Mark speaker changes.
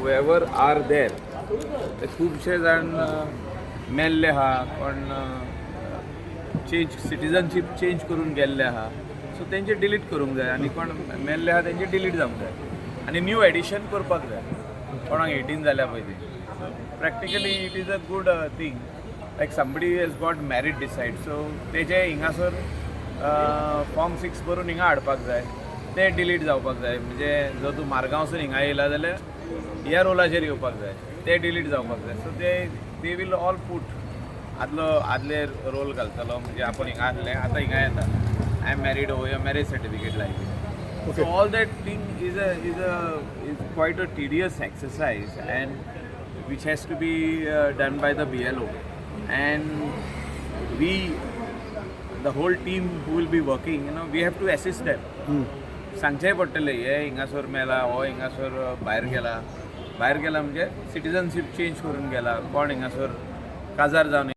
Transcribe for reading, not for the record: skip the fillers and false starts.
Speaker 1: whoever are there, ते खुबशे जाण मेल्ले आहा, कोण चेंज सिटीजनशीप चेंज करून गेल्ले आहा, सो तेंचे डिलीट करूंक जाय आनी कोण मेल्ले आहा तेंचे डिलीट जावंक जाय आनी न्यू एडिशन करपाक जाय कोणाक 18 जाल्या पयलीं. So practically it is a good thing. Like somebody has got married this side, so तेजे हिंगासर फॉर्म 6 भरून हिंगा हाडपाक जाय, ते डिलीट जावपाक जाय. म्हणजे जर तूं मारगांवसून हिंगा येयला जाल्यार ह्या रोलाचेर येवपाक जाय, ते डिलीट जावपाक जाय. सो ते they will all put आदलो आदले रोल घालतलो. म्हणजे आपूण हिंगा आसले, आतां हिंगा येता, I am married, हो मॅरेज सर्टिफिकेट लायली. So all that thing is quite a tedious exercise and which has to be done by the BLO, and we, the whole team who will be working, we have to assist them. सांगचें पडटलें, हे हिंगासर मेला, हो हिंगासर भायर गेला, भायर गेला म्हणजे सिटीजनशीप चेंज करून गेला, कोण हिंगासर काजार जावन